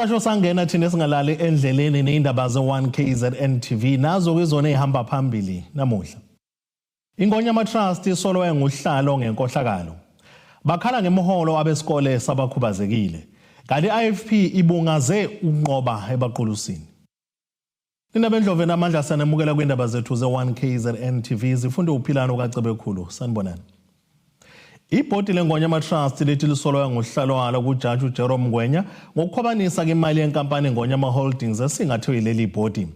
Sasho sangena thina singalali endleleni nezindaba ze-1 KZN TV nazo kuzona ezihamba phambili namuhla. Ingonyama Trust isolwe nguhlalo ngenkohlakalo. Bakhala ngemiholo abesikole sabakhubazekile. Kanti i-IFP ibungaze ukunqoba ebaqulusini. Nina bendlovu enamandla sanemukela kwindaba zethu ze-1 KZN TV zifunde uphilano kaCebekhulu. Sanibonani. Ibhodi leNgonyama Trust lithi lisolwa ngohlalo walo kujaji uJerome Ngwenya ngokukhwabanisa imali yenkampani Ngonyama Holdings esingathwe yileli bhodi.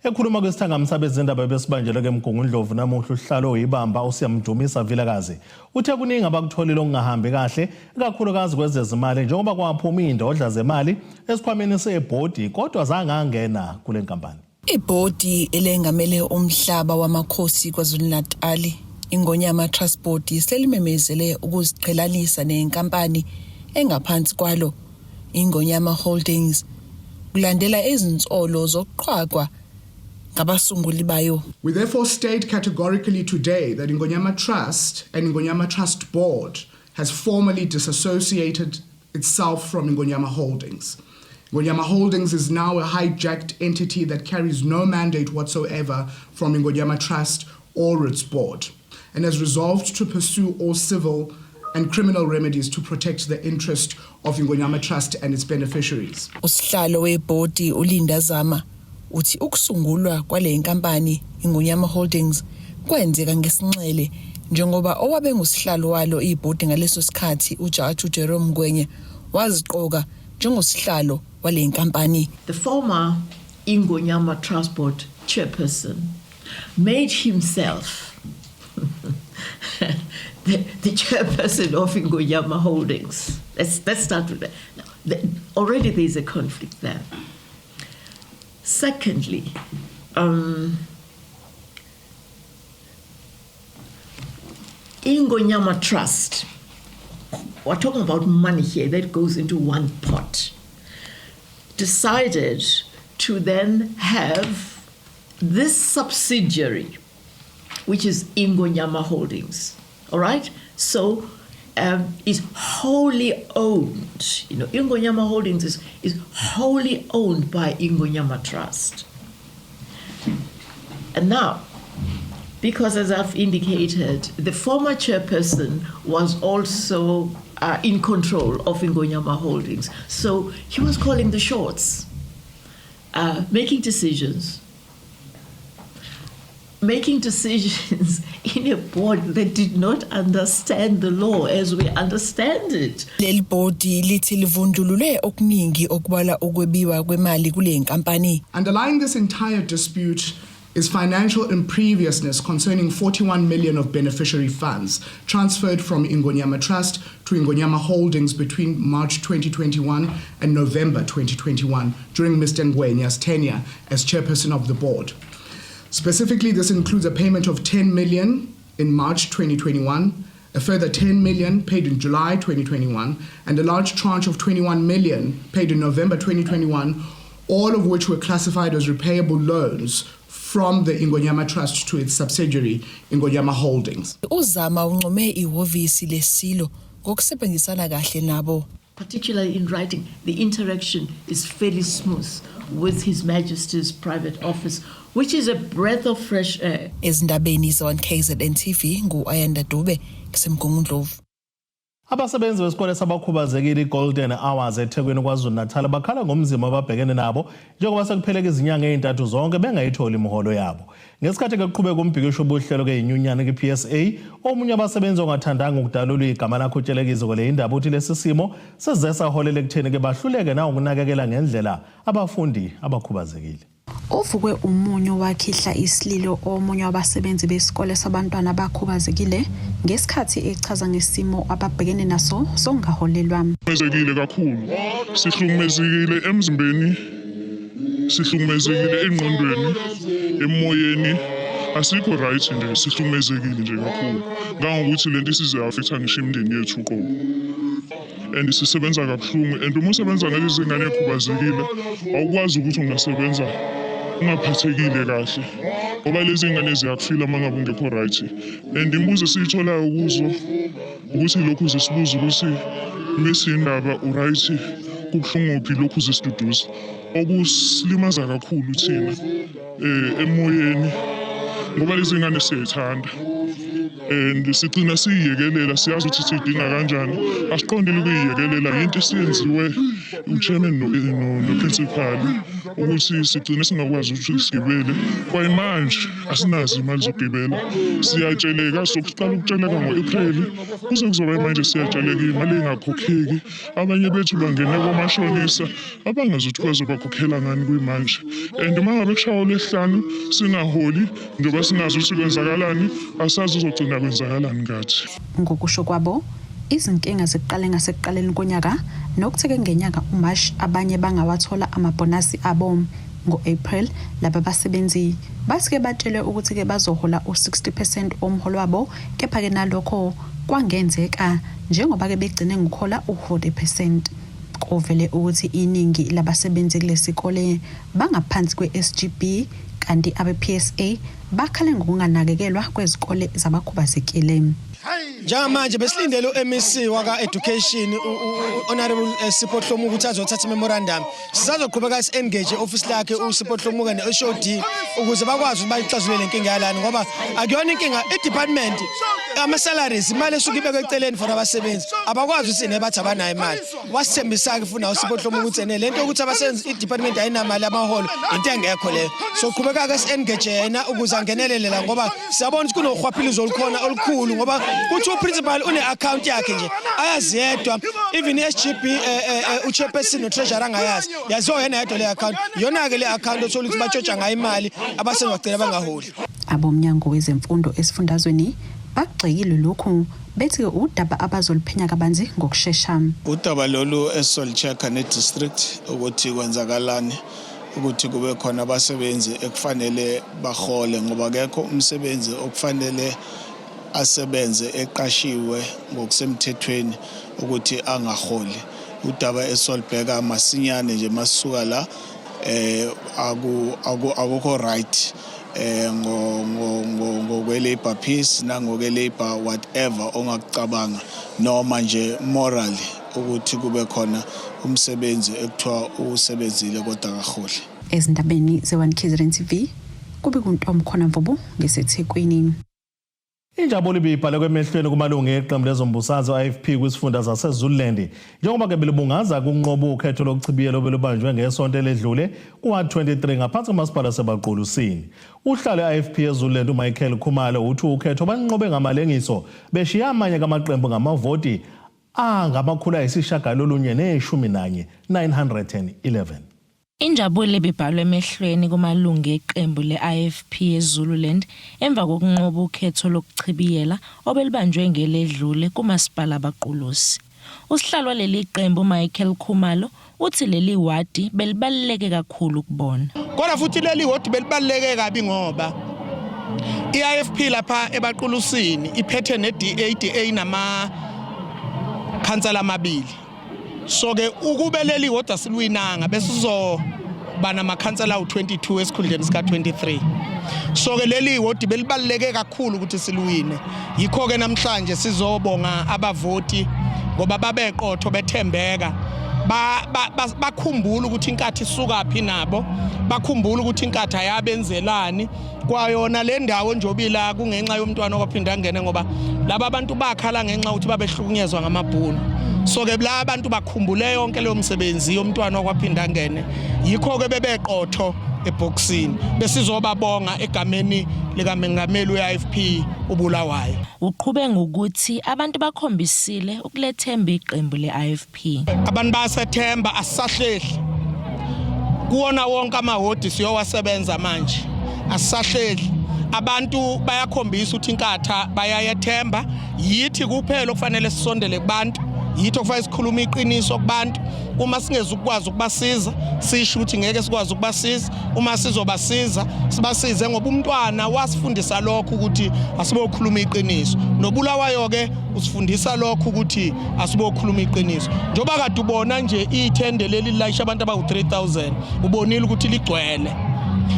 Ekhuluma kwisithangami sabezindaba ebesibanjelwe keMgungundlovu namuhla uhlalo oyibamba uSiyamdumisa Vilakazi uthe kuningi abakutholile okungahambi kahle ikakhulukazi kwezezimali njengoba kwaphuma iy'ndodla zemali esikhwameni sebhodi kodwa zangangena kule nkampani. Ibhodi elengamele umhlaba wamakhosi KwaZulu-Natali, Ingonyama Trust Board selimemezele ukuziqhelanisa nenkampani engaphansi kwalo, Ingonyama Holdings, kulandela izinsolo zokuqhwagwa ngabasunguli bayo. We therefore state categorically today that Ingonyama Trust and Ingonyama Trust Board has formally disassociated itself from Ingonyama Holdings. Ingonyama Holdings is now a hijacked entity that carries no mandate whatsoever from Ingonyama Trust or its board, and has resolved to pursue all civil and criminal remedies to protect the interest of Ingonyama Trust and its beneficiaries. Usihlalo webhodi uLinda Zama uthi ukusungulwa kwale nkampani Ingonyama Holdings kwenzeka ngesinxele njengoba owabe ngusihlalo walo ibhodi ngaleso sikhathi uJaji uJerome Ngwenya waziqoka njengosihlalo wale nkampani. The former Ingonyama Trust Board chairperson made himself the chairperson of Ingonyama Holdings. Let's start with that. Now, already there's a conflict there. Secondly, Ingonyama Trust, we're talking about money here that goes into one pot, decided to then have this subsidiary, which is Ingonyama Holdings, all right? So is wholly owned. You know, Ingonyama Holdings is wholly owned by Ingonyama Trust. And now, because as I've indicated, the former chairperson was also in control of Ingonyama Holdings. So he was calling the shots, making decisions in a board that did not understand the law as we understand it. Leli bhodi lithi livundulule okuningi okubala ukwebiwa kwemali kule nkampani. Underlying this entire dispute is financial impreviousness concerning 41 million of beneficiary funds transferred from Ingonyama Trust to Ingonyama Holdings between March 2021 and November 2021 during Mr. Ngwenya's tenure as chairperson of the board. Specifically, this includes a payment of 10 million in March 2021, a further 10 million paid in July 2021, and a large tranche of 21 million paid in November 2021, all of which were classified as repayable loans from the Ingonyama Trust to its subsidiary, Ingonyama Holdings. Uzama uncome ihhovisi lesilo ngokusebenzisana kahle nabo. Particularly in writing, the interaction is fairly smooth with His Majesty's private office, which is a breath of fresh air. Ezindabeni ze-1 KZN TV ngu-Ayanda Dube kuseMgungundlovu. Abasebenzi besikole sabakhubazekile iGolden Hours eThekwini KwaZulu-Natal bakhala ngomzimo ababhekene nabo njengoba sekupheleke izinyanga ezintathu zonke bengayitholi imiholo yabo. Ngesikhathi kuqhubeka umbhikisho obuhlelo ke inyunyana kwi-PSA, omunye abasebenzi ongathandanga ukudalulwa igama lakhe utshelekile kule indaba uthi lesi simo size saholela ekutheni ke bahluleke na ukunakekela ngendlela abafundi abakhubazekile. Uvukwe umunyu wakhihla isililo omunye wabasebenzi besikole sabantwana abakhubazekile ngesikhathi echaza ngesimo ababhekene naso sokungaholelwa. Sihlukumezekile kakhulu. Sihlukumezekile emzimbeni, sihlukumezekile engqondweni, emoyeni. Asikho right nje, sihlukumezekile nje kakhulu. Kangokuthi lento isize affecta ngisho imindeni yethu uqobo. And sisebenza kabuhlungu, and uma usebenza ngalezi zingane ekhubazekile awukwazi ukuthi ungasebenza ungaphathekile kahle ngoba lezi ngane ziyakufila uma ngabe ungekho right. And imibuzo esiyitholayo kuzo ukuthi lokhu zisibuza ukuthi Miss Indaba u-right, Kubuhlungu phi lokhu zisiduduza okusilimaza kakhulu thina emoyeni ngoba lezi ngane siyayithanda and sigcina siyiyekelela, siyazi ukuthi siyidinga kanjani, asiqondile ukuyiyekelela. Yinto esiyenziwe u-chairman no-principal ukuthi sigcine singakwazi ukuthi sigibele. Kwayimanje asinazo imali zokugibela, siyatsheleka. Sokuqala ukutsheleka ngo-April kuze kuzoba manje siyatsheleka, imali engakhokheki. Abanye bethu bangene komashonisa abangazi ukuthi bazobakhokhela ngani kuyimanje, and uma ngabe kushawa olwesihlanu singaholi, njengoba singazi ukuthi kwenzakalani, asazi uzogcina kwenzakalani ngathi. Ngokusho kwabo, izinkinga ziqale ngasekuqaleni konyaka, nokuthi-ke ngenyanga uMashi abanye bangawathola amabhonasi abo. Ngo-April laba basebenzi bathi-ke batshelwe ukuthi-ke bazohola u-60% omholo wabo, kepha-ke nalokho kwangenzeka njengoba-ke begcine ngokuhola u-40%. Kuvele ukuthi iningi labasebenzi kulesikole bangaphansi kwe-SGB, kanti abe-PSA bakhale ngokunganakekelwa kwezikole zabakhubazekile. Njengamanje besilindele u-MEC waka-education, u-Honorable Sipho Hlomuka, ukuthi azothatha i-memorandum. Sisazoqhubeka si-engage e-ofisi lakhe uSipho Hlomuka ne-HOD ukuze bakwazi ukuthi bayixazulule le nkinga yalana, ngoba akuyona inkinga i-department, ama-salaries, imali esuke ibekwe eceleni for abasebenzi, abakwazi ukuthi ne bathi abanayo imali. Wasithembisa-ke futhi nawo uSipho Hlomuka ukuthi ene lento yokuthi abasebenzi, i-department ayinamali amaholo, into engekho leyo. So qhubeka-ke si-engage yena ukuze angenelele la, ngoba siyabona ukuthi kunohwaphilizo olukhona olukhulu, ngoba kuthi u-principal une-account yakhe nje ayazi yedwa, even i-SGB u-chairperson no-treasurer angayazi, yaziwa yena yedwa le account. Iyona-ke le account othola ukuthi batshotsha ngayo imali, abasebenzi bagcina bangaholi. Abomnyango wezemfundo esifundazweni bakugxekile lokhu, bethi-ke udaba abazoluphenya kabanzi ngokushesha. Udaba lolu esizolu-check-a ne-district ukuthi kwenzakalani ukuthi kube khona abasebenzi ekufanele bahole, ngoba akekho umsebenzi okufanele asebenze eqashiwe ngokusemthethweni ukuthi angaholi. Udaba esolibheka masinyane nje masisuka la. eh aku akukho right ngokwe labor peace nangoke labor whatever ongakucabanga, noma nje morally, ukuthi kube khona umsebenzi ekuthiwa usebenzile kodwa akaholi. Ezindabeni ze-1 KZN TV, kube kuntomkhona Mvubu ngeseThekwini. Injabulo ibibhalwe kwemehlweni kumalungu eqembu lezombusazwe IFP kwisifunda saseZululand njengoba ke belibungaza kunqoba ukhetho lokuchibiyela obelubanjwe ngesonto eledlule kuward 23 ngaphansi komasipala seBaqulusini. Uhlale IFP eZululand uMichael Khumalo uthi ukhetho banqobe ngamalengiso, beshiya amanye kamaqembu ngamavoti angama-911, 911. Injabulo ebibhalwe emehlweni kumalungu eqembu le-IFP eZululand emva kokunqoba ukhetho lokuchibiyela obelibanjwe ngeledlule kumasipala Abaqulusi. Usihlalo waleli qembu uMichael Khumalo uthi leli wadi belibaluleke kakhulu kubona. Kodwa futhi leli wodi belibaluleke kabi ngoba i-IFP lapha eBaqulusini iphethe ne-DA, DA nama khansela amabili. So ke ukube leli wodi asilwinanga, besizoba namakhansela awu-22 esikhundleni sika-23. So ke leli wodi belibaluleke kakhulu ukuthi silwine. Yikho ke namhlanje sizobonga abavoti ngoba babeqotho, bethembeka, bakhumbula ukuthi iNkatha isukaphi nabo, bakhumbula ukuthi iNkatha yabenzelani kwayona le ndawo njobila kungenxa yomntwana okwaPhindangene, ngoba laba abantu bakhala ngenxa ukuthi babehlukunyezwa ngamabhunu. So ke la abantu bakhumbule yonke leyo msebenzi yomntwana okwaPhindangene, yikho ke bebeqotho ebhokisini. Besizobabonga egameni likamengameli we-IFP uBulawayo. Uqhube ngokuthi abantu bakhombisile ukulethemba iqembu le-IFP. Abantu bayasethemba, asisahlehli. Kuwona wonke amahodi siyowasebenza manje, asisahlehli. Abantu bayakhombisa ukuthi iNkatha bayayethemba. Yithi kuphela okufanele sisondele kubantu, yithi okufanele sikhulume iqiniso kubantu. Uma singeze ukwazi ukubasiza, sisho ukuthi ngeke sikwazi ukubasiza. Uma sizobasiza, sibasize, ngoba umntwana wasifundisa lokho ukuthi asibokhuluma iqiniso. NoBulawayo ke usifundisa lokho ukuthi asibokhuluma iqiniso. Njengoba kade ubona nje ithende leli lilayisha abantu abawu-3000, ubonile ukuthi ligcwele.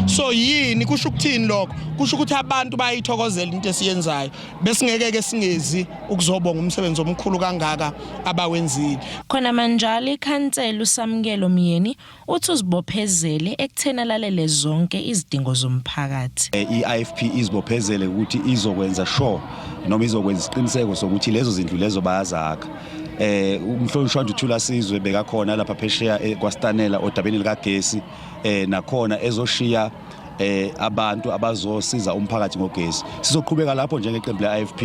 So yini kusho ukuthini lokho? Kusho ukuthi abantu bayithokozela into esiyenzayo. Besingeke ke singezi ukuzobonga umsebenzi omkhulu kangaka abawenzile. Khona manjalo ikhansela uSamkelo Myeni uthi uzibophezele ekutheni alalele zonke izidingo zomphakathi. Eh, i-IFP izibophezele ukuthi izokwenza sure noma izokwenza isiqiniseko sokuthi lezo zindlu lezo bayazakha. Eh umhlonishwa Nduthula Sizwe bekakhona lapha phesheya eh, kwaStanela odabeni likagesi eh nakhona ezoshiya eh abantu abazosiza umphakathi ngogesi sizoqhubeka lapho njengeqembu le-IFP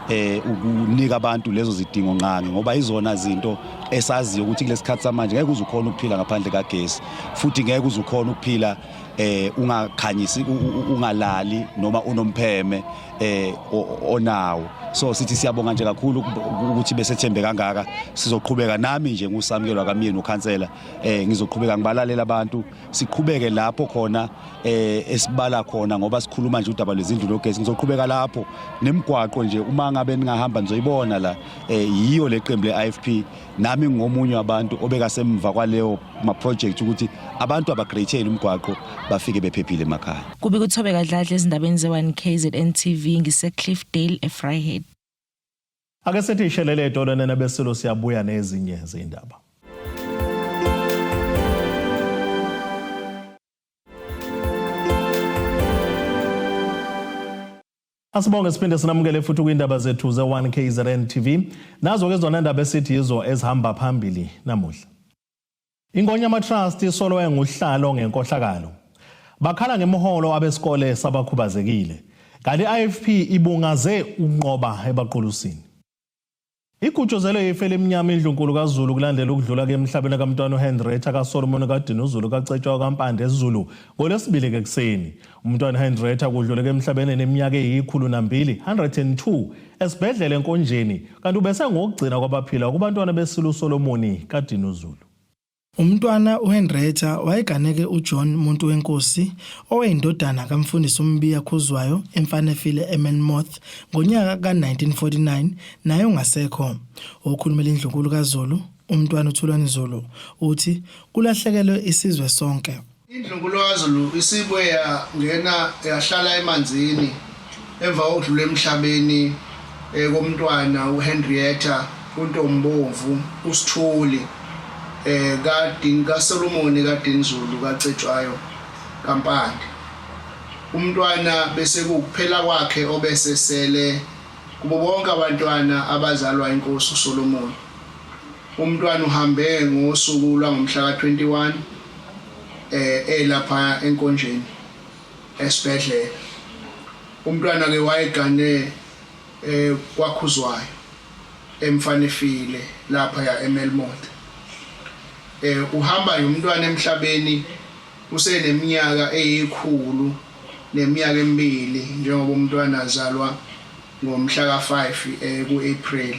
eh ukunika abantu lezo zidingo nqangi ngoba izona zinto esaziyo ukuthi kulesikhathi samanje ngeke uze ukhona ukuphila ngaphandle kagesi futhi ngeke uze ukhona ukuphila eh ungakhanyisi ungalali noma unompheme eh onawo so sithi siyabonga nje kakhulu ukuthi besethembe kangaka sizoqhubeka nami nje nguSamukelwa kaMyeni ukhansela eh ngizoqhubeka ngibalalela abantu siqhubeke lapho khona eh esibala khona ngoba sikhuluma nje udaba lwezindlu nogesi ngizoqhubeka lapho nemigwaqo nje uma ngabe ningahamba nizoyibona la eh yiyo leqembu le-IFP nami ngomunye wabantu obekasemva kwaleyo ma project ukuthi abantu abagreyithele umgwaqo bafike bephephile emakhaya. Kubi kuThobeka Dladla ezindabeni ze-1 KZN TV ngiseCliffdale eVryheid. Ake sithi ishelele edolweni nabesilo siyabuya nezinye zindaba. Asibonge siphinde sinamukele futhi kwindaba zethu ze-1 KZN TV. Nazo ke zona ndaba esithi yizo ezihamba phambili namuhla. Ingonyama Trust isolwe nguhlalo ngenkohlakalo. Bakhala ngemiholo abesikole sabakhubazekile. Kanti i-IFP ibungaze ukunqoba ebaqulusini. Igutshuzelwe ife elimnyama indlunkulu kaZulu kulandela ukudlula ke emhlabeni kaMntwana uHenrietta kaSolomon kaDinuzulu kaCetshwayo kaMpande Zulu ngoLwesibili ekuseni. Umntwana uHenrietta kudlule emhlabeni neminyaka eyi-102 102 esibhedlela eNkonjeni kanti ubesengokugcina kwabaphila kubantwana beSilo uSolomoni kaDinuzulu. Umntwana uHenrietta wayeganeke uJohn Muntuwenkosi owayeyindodana kaMfundisi uMbiya Khuzwayo eMfanefile eMelmoth ngonyaka ka-1949 naye ongasekho. Okhulumela iNdlunkulu kaZulu, uMntwana uThulani Zulu, uthi kulahlekelwe isizwe sonke. Indlunkulu kaZulu isibuye yangena yahlala emanzini emva kokudlula emhlabeni eh, komntwana uHenrietta uNtombomvu uSithuli eh kaDin kaSolomoni kaDinzulu kaCetshwayo kaMpande. Umntwana bese kukuphela kwakhe obese sele kubo bonke abantwana abazalwa inkosi uSolomoni. Umntwana uhambe ngosuku lwangomhla ka-21 eh elapha enkonjeni esibhedlela. Umntwana ke wayegane eh kwakhuzwayo emfanefile lapha ya eMelmoth. Eh uhamba umntwana emhlabeni useneminyaka eyikhulu neminyaka emibili njengoba umntwana azalwa ngomhla ka-5 eh ku-April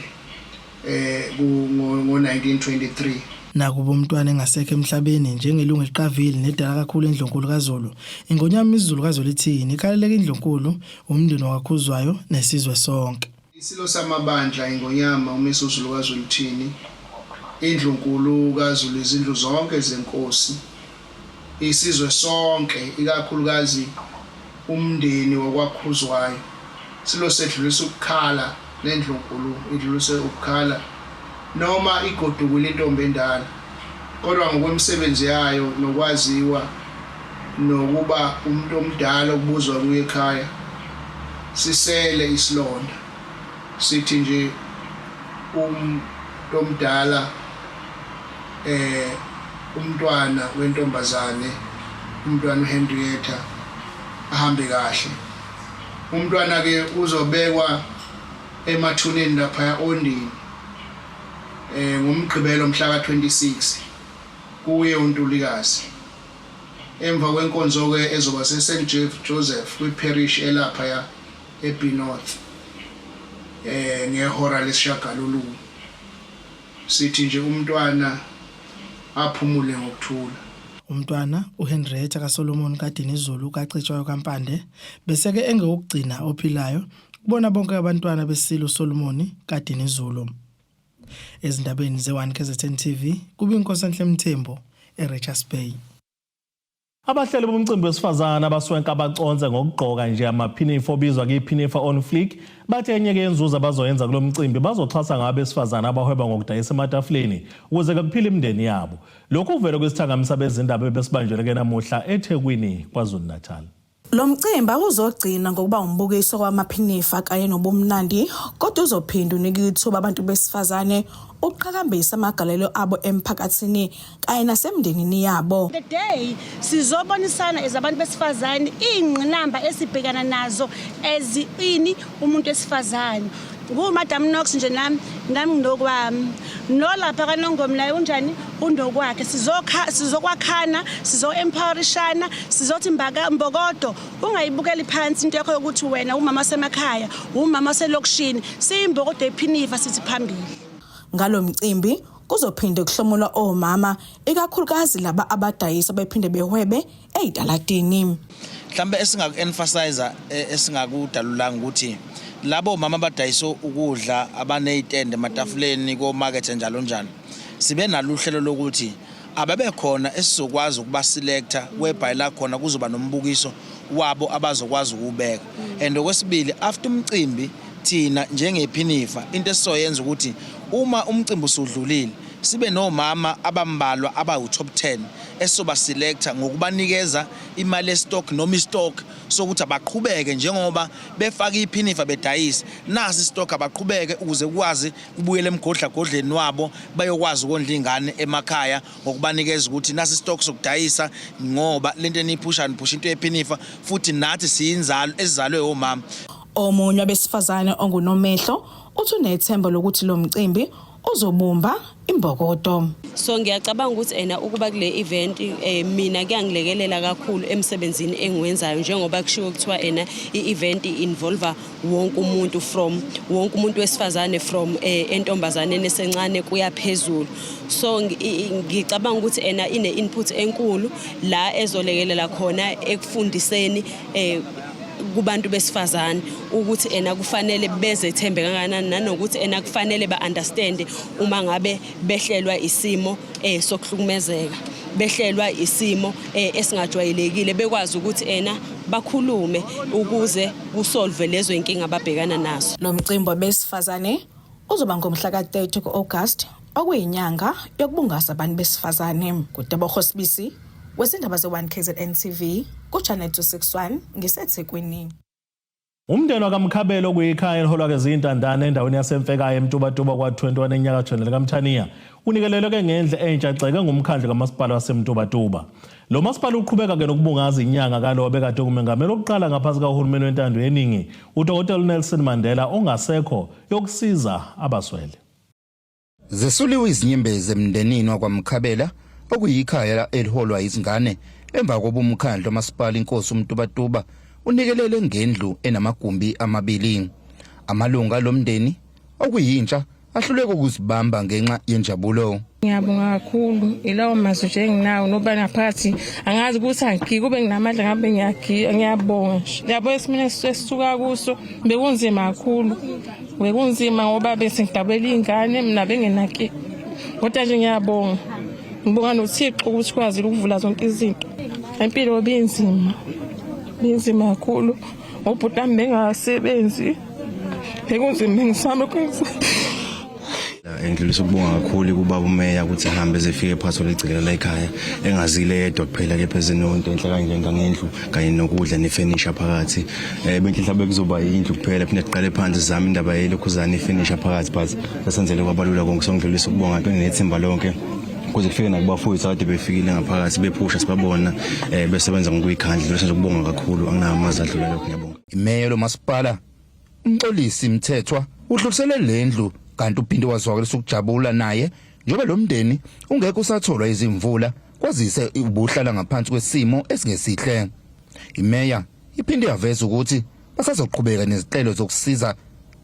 eh ngo-1923. Nakuba umntwana engasekho emhlabeni njengelungu eliqavile nedala kakhulu eNdlunkulu kaZulu, iNgonyama iZulu kaZwelithini ikhaleleka iNdlunkulu, umndeni wakwaKhuzwayo nesizwe sonke. Isilo samabandla iNgonyama uMisuzulu kaZwelithini, iNdlunkulu kaZulu izindlu zonke zenkosi, isizwe sonke ikakhulukazi umndeni wakwaKhuzwayo. Isilo sedlulisa ukukhala nendlunkulu idlulise ukukhala noma igodukile intombi endala kodwa ngokwemisebenzi yayo nokwaziwa nokuba umuntu omdala okubuzwa kuye ekhaya sisele isilonda sithi nje umuntu omdala eh umntwana wentombazane umntwana uHenrietta ahambe kahle umntwana ke uzobekwa emathuneni lapha oNdini eh ngomgqibelo mhla ka-26 kuye uNtulikazi emva kwenkonzo ke ezoba se-St Joseph kwi-parish elapha ya eB North eh ngehora lesishagalolunye Sithi nje umntwana aphumule ngokuthula. Umntwana uHenrietta kaSolomon kaDinizulu kaCetshwayo kaMpande beseke engowokugcina ophilayo kubona bonke abantwana beSilo Solomoni kaDinizulu. Ezindabeni ze-1 KZN TV, kubi Nkosenhle Mthembu eRichards Bay. Abahleli bomcimbi wesifazane abaswenka abaconse ngokugqoka nje amaphinifa obizwa ke-Phinifa on Fleek bathi enye ke yenzuzo abazoyenza kulo mcimbi bazoxhasa ngawo abesifazane abahweba ngokudayisa ematafuleni ukuze ke kuphile imindeni yabo. Lokhu kuvele kwisithangami sabezindaba ebesibanjelwe ke namuhla eThekwini, KwaZulu-Natal. Lo mcimbi awuzogcina ngokuba umbukiso wamaphinifa kanye nobumnandi kodwa uzophinde unike ithuba abantu besifazane ukuqhakambisa amagalelo abo emphakathini kanye nasemndenini yabo. The day sizobonisana as abantu besifazane iy'ngqinamba esibhekana nazo as ini umuntu wesifazane. NguMadam Knox nje nami nami nginokwami. Nolapha kaNongoma naye unjani unokwakhe. Sizokha sizokwakhana, sizo-empowerishana, sizothi mbaka mbokodo ungayibukeli phansi into yakho yokuthi wena umama wasemakhaya, umama waselokishini. Siyimbokodo ephinifa sithi phambili. Ngalo mcimbi kuzophinde kuhlomula omama ikakhulukazi laba abadayisa bephinde behwebe ey'taladini. Mhlambe esingaku-emphasize esingakudalulanga ukuthi labo mama abadayisa ukudla abaney'tende ematafuleni komakethe njalo njalo sibe nalo uhlelo lokuthi ababekhona esizokwazi ukuba-selecta whereby la khona kuzoba nombukiso wabo abazokwazi ukuwubeka and okwesibili after umcimbi thina njengephinifa into esizoyenza ukuthi uma umcimbi usudlulile sibe nomama abambalwa abawu-top 10 esizoba-selecta ngokubanikeza imali yestock noma istock sokuthi abaqhubeke njengoba befaka iphinifa bedayise nasi istock abaqhubeke ukuze kukwazi kubuyele emgodlagodleni wabo bayokwazi ukondla iy'ngane emakhaya ngokubanikeza ukuthi nasi istock sokudayisa ngoba lento eniyiphusha niphusha into yephinifa futhi nathi siyinzalo esizalwe omama. Omunye wabesifazane onguNomehlo uthi unethemba lokuthi lo mcimbi uzobumba imbokodo. So ngiyacabanga ukuthi ena ukuba kule event mina kuyangilekelela kakhulu emsebenzini engiwenzayo njengoba kushiwo kuthiwa ena i-event involve wonke umuntu from wonke umuntu wesifazane from entombazaneni esencane kuya phezulu. So ngicabanga ukuthi ena ine input enkulu la ezolekelela khona ekufundiseni kubantu besifazane ukuthi ena kufanele bezethembe kangakanani nanokuthi ena kufanele ba-understand uma ngabe behlelwa isimo sokuhlukumezeka, behlelwa isimo esingajwayelekile, bekwazi ukuthi ena bakhulume ukuze kusolve lezo inkinga ababhekana nazo. Lo mcimbi wabesifazane uzoba ngomhla ka-30 ku-August okuyinyanga yokubungaza abantu besifazane. NguTebogo Sibisi wezindaba ze-1 KZN TV ku-Channel 261 ngiseThekwini. Umndeni wakaMkhabelo okuyikhaya eliholwa kezintandane endaweni yaseMfekayo eMtubatuba kwa-21 enyakatho likaMthaniya unikelelwe ngendlu entsha ceke ngumkhandlu kamasipala waseMtubatuba. Lo masipala uqhubeka ke nokubungaza inyanga kalo obekade ngumengameli wokuqala ngaphansi kahulumeni wentando yeningi uDokotela Nelson Mandela ongasekho yokusiza abaswele. Zesuliwe izinyembezi emndenini wakwaMkhabela okuyikhaya eliholwa izingane emva kokuba umkhandlu wamasipala inkosi uMtubatuba unikelele ngendlu enamagumbi amabili. Amalungu alomndeni okuyintsha ahluleka ukuzibamba ngenxa yenjabulo. Ngiyabonga kakhulu ilawo mazwi nje enginawo noba ngaphakathi angazi ukuthi angigiki kube nginamandla ngabe ngiyagiya ngiyabonga nje. Yabo esimeni esisuka kuso bekunzima kakhulu bekunzima ngoba bese ngidabela iy'ngane mina bengenaki kodwa nje ngiyabonga ngibonga noThixo ukuthi kwazile ukuvula zonke izinto. Impilo binzima binzima kakhulu ngobhuti wami bengasebenzi bekunzima bengisame kwenza. Ngidlulisa ukubonga kakhulu kubaba umeya ukuthi ahambe ezefike ephathole igceke la ekhaya engazile yedwa kuphela kepha ezenonto enhle kanje ngangendlu kanye nokudla nefenisha phakathi. Benhlanhla bekuzoba indlu kuphela phinde siqale phansi sizame indaba yelokhuzana ifenisha phakathi but sasenzele kwabalula konke. So ngidlulisa ukubonga kanye nethimba lonke kuze kufike nakubafowethu akade befikile ngaphakathi bephusha sibabona besebenza ngokuyikhandla. Ngidlulisa nje ukubonga kakhulu, anginawo amazwi adlula lokho, ngiyabonga. Imeya lomasipala uMxolisi Mthethwa udlulisele lendlu kanti uphinde wazwakalisa ukujabula naye njengoba lo mndeni ungeke usatholwa izimvula kwazise ubuhlala ngaphansi kwesimo esingesihle. Imeya iphinde yaveza ukuthi basazoqhubeka nezicelo zokusiza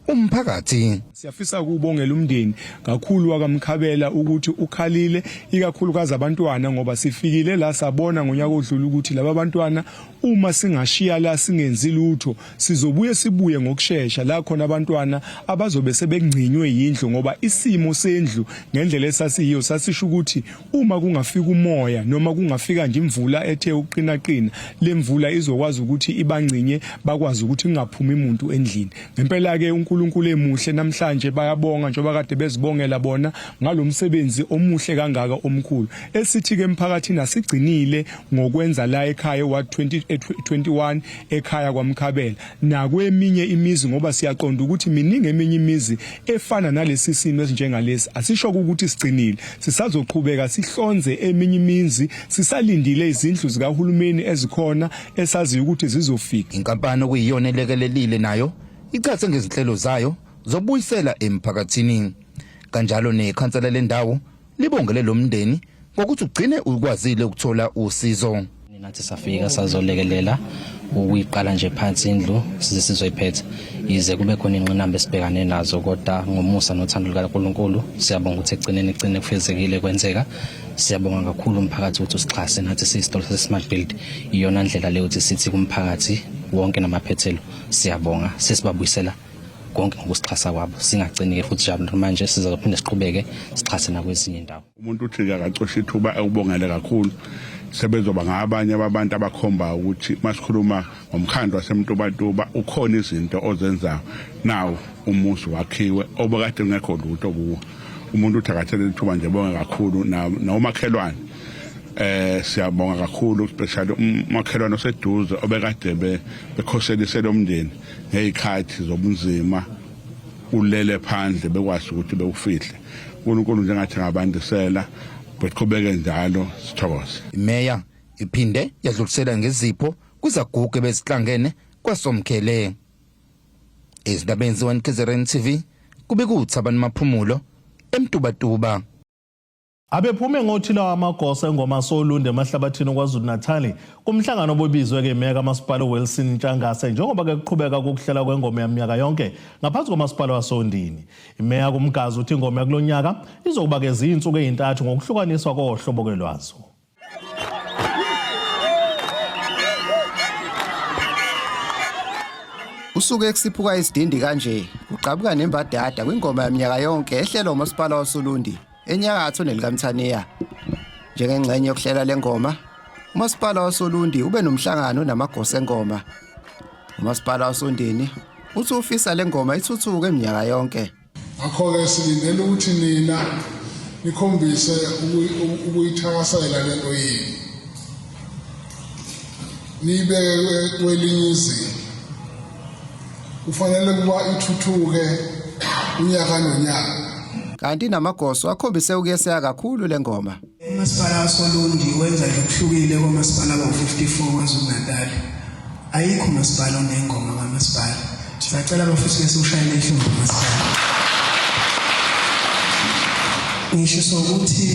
umphakathi. Siyafisa ukubongela umndeni kakhulu wakaMkhabela ukuthi ukhalile, ikakhulukazi abantwana, ngoba sifikile la sabona ngonyaka odlule ukuthi laba bantwana uma singashiya la singenzi lutho sizobuye sibuye ngokushesha la khona abantwana abazobe sebengcinywe yindlu, ngoba isimo sendlu ngendlela esasiyiyo sasisho ukuthi uma kungafika umoya noma kungafika nje imvula ethe ukuqinaqina, le mvula izokwazi ukuthi ibangcinye, bakwazi ukuthi kungaphumi umuntu endlini. Ngempela ke uNkulunkulu emuhle namhlanje, bayabonga njengoba kade bezibongela bona ngalomsebenzi omuhle kangaka omkhulu. Esithi ke emphakathini asigcinile ngokwenza la ekhaya eWard 2021 ekhaya kwaMkhabela nakweminye imizi, ngoba siyaqonda ukuthi miningi eminye imizi efana nalesi simo esinjengalesi. Asisho ukuthi sigcinile, sisazoqhubeka sihlonze eminye imizi, sisalindile izindlu zikahulumeni ezikhona esaziyo ukuthi zizofika. Inkampani okuyiyona elekelelile nayo ichathe ngezinhlelo zayo zokubuyisela emphakathini. Kanjalo nekhansela lendawo libongele lo mndeni ngokuthi ugcine ukwazile ukuthola usizo. Nathi safika sazolekelela ukuyiqala nje phansi indlu size sizoyiphetha, yize kube khona ingqinamba esibhekane nazo, kodwa ngomusa nothando lukaNkulunkulu siyabonga ukuthi ekugcineni igcine kufezekile kwenzeka. Siyabonga kakhulu umphakathi ukuthi usixhase nathi siyisitolo sase-Smart Build. Iyona ndlela leyo ukuthi sithi kumphakathi wonke namaphethelo siyabonga, sesibabuyisela konke ngokusixhasa kwabo. Singagcini-ke futhi njalo manje sizophinde siqhubeke sixhase nakwezinye indawo. Umuntu uthi-ke akacoshe ithuba ekubongele kakhulu, sebezoba ngabanye babantu abakhomba ukuthi masikhuluma ngomkhandlu waseMtubatuba ukhona izinto ozenzayo nawo umuzi wakhiwe obekade ungekho lutho kuwo. Umuntu uthi akathele ithuba nje bonge kakhulu nomakhelwane. Siyabonga kakhulu especially umakhelwane oseduze obekade bekhoselise lo mndeni ngezikhathi zobunzima, ulele phandle bekwazi ukuthi bewufihle. uNkulunkulu njengathi ngabandisela beqhubeke njalo, sithokoze. Imeya iphinde yadlulisela ngezipho kwizaguge bezihlangene kwaSomkhele. Ezindabeni ze-1 KZN TV kube kuThabani Maphumulo eMtubatuba. Abephume ngothila wamagosa engoma soLundi emahlabathini KwaZulu-Natal kumhlangano obubizwe ke imeya kamasipala uWilson Ntshangase njengoba ke kuqhubeka ukuhlela kwengoma yaminyaka yonke ngaphansi komasipala wasoNdini. Imeya kuMgazi uthi ingoma yakulonyaka izokuba ke zinsuku ezintathu ngokuhlukaniswa kohlobo kelwazo. Usuke kusiphuka isidindi kanje kuqhamuka nembadada kwingoma yaminyaka yonke ehlelwa umasipala wasoLundi enyakatho nelikaMthaniya. Njengengxenye yokuhlela le ngoma, umasipala wasoLundi ube nomhlangano namagosa engoma. Umasipala wasoNdini uthi ufisa le ngoma ithuthuke iminyaka yonke. Ngakho-ke silindele ukuthi nina nikhombise ukuyithakasela le nto yenu, niyibeke kwelinye izinga. Kufanele ukuba ithuthuke unyaka nonyaka. Kanti namagoso akhombise ukuyeseka kakhulu le ngoma. Umasipala wasoLundi wenza nje okuhlukile komasipala abawu-54 KwaZulu-Natal. Ayikho umasipala onengoma kamasipala. Siyacela bafethu ke siwushayele ihlombe umasipala. Ngisho sokuthi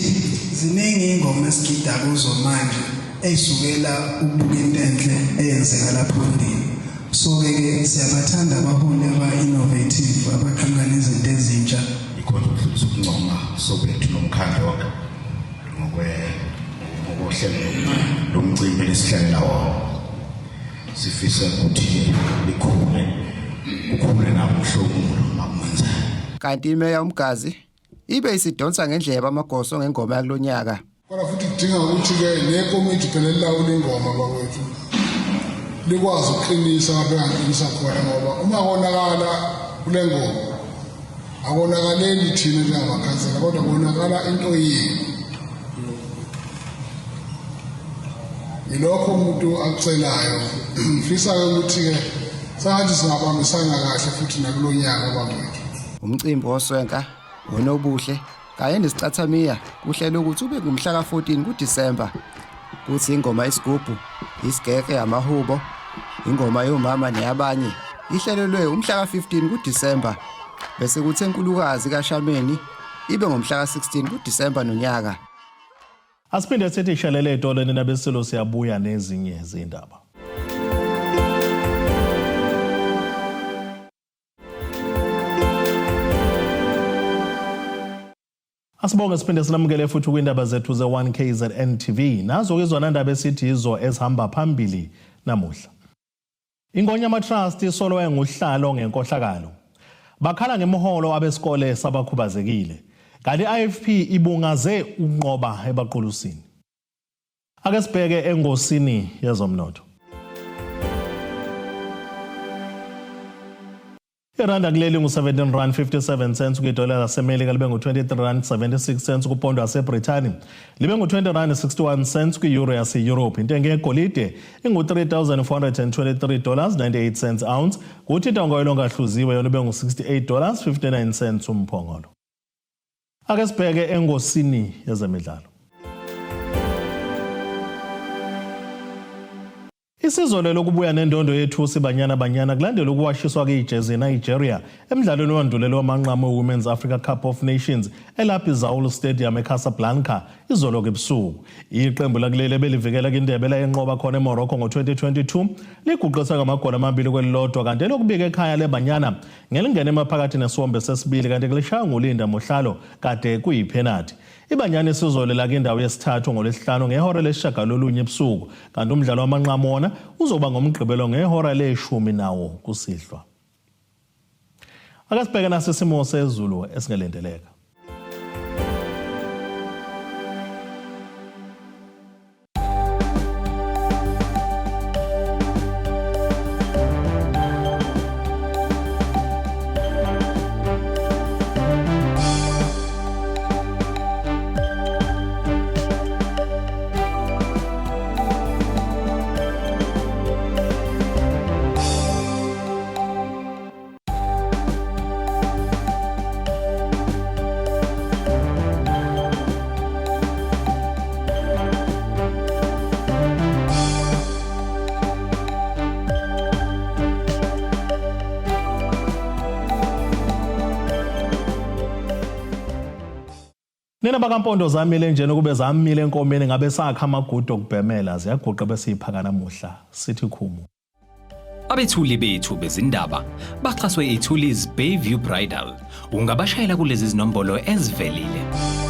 ziningi iy'ngoma esigida kuzo manje ey'sukela ukubuka into enhle eyenzeka lapho Ondini. So-ke ke siyabathanda abaholi aba-innovative abaqhamuka nezinto ezintsha. Ikhona ukudlulisa ukuncoma sobethu nomkhandlu wonke ngokwe ngokohlelo lomcimbi lesihlelela wona. Sifisa ukuthi likhule, kukhule nakumhlomulo makumenzeka. Kanti imeya uMgazi ibe isidonsa ngendlebe amagoso ngengoma yakulonyaka. Kodwa futhi kudinga ukuthi-ke nekomiti phela elilawula ingoma bakwethu likwazi ukuqinisa lapho engaqinisa khona, ngoba uma konakala kule ngoma akonakaleli thina njengamakhansela, kodwa konakala into yenu. Yilokho umuntu akucelayo. Ngifisa-ke ukuthi-ke sengathi singabambisana kahle futhi nakulo nyaka bakwethu. Umcimbi woswenka wonobuhle kanye nesicathamiya kuhlelwe ukuthi ube ngumhla ka-14 kuDisemba. Kuthi ingoma isigubhu, isigeke, amahubo, ingoma yomama neyabanye ihlelelwe umhla ka-15 kuDisemba, bese kuthi enkulukazi kaShameni ibe ngomhla ka-16 kuDisemba nonyaka. Asiphinde sithi shelele etoleni nabesilo, siyabuya nezinye izindaba. Asibonge siphinde sinamukele futhi kwindaba zethu ze-1KZN TV. Nazo ke zona ndaba esithi yizo ezihamba phambili namuhla. Ingonyama Trust isolwe nguhlalo ngenkohlakalo. Bakhala ngemiholo abesikole sabakhubazekile. Kanti i-IFP ibungaze ukunqoba ebaqulusini. Ake sibheke engosini yezomnotho. Iranda kuleli ngu-17 rand 57 cents kwidola lasemelika libe ngu-23 rand 76 cents kupondo yaseBrithani libe ngu-20 rand 61 cents kwi-euro yaseYurophu. Intengo yegolide ingu-3423 dollars 98 cents ounce kuthi intengo yolongahluziwe yona ibe ngu-68 dollars 59 cents umphongolo. Ake sibheke engosini yezemidlalo. Isizolo lokubuya nendondo yethusi Banyana Banyana kulandela ukuwashiswa kejezi eNigeria emdlalweni owandulela wamanqamu we-Women's Africa Cup of Nations eLapi Zaul Stadium eCasablanca izolo ebusuku. Iqembu lakuleli ebelivikela kwindebe layenqoba khona eMorocco ngo-2022 liguqisa ngamagoli amabili kwelilodwa kanti elokubika ekhaya leBanyana ngelingene emaphakathi nesiwombe sesibili kanti kulishaya nguLinda Mohlalo kade kuyiphenathi. IBanyana isizolela kwindawo yesithathu ngoLwesihlanu ngehora lesishagalolunye ebusuku kanti umdlalo wamanqamu wona uzoba ngoMgqibelo ngehora leshumi nawo kusihlwa. Ake sibheke nasi isimo sezulu esingelindeleka. Nina bakampondo zamile njena ukube zamile enkomeni ngabe sakha amagudu okubhemela ziyaguqa bese iphaka namuhla sithi khumu. Abethuli bethu bezindaba baxhaswe iThuli's Bayview Bridal. Ungabashayela kulezi zinombolo ezivelile.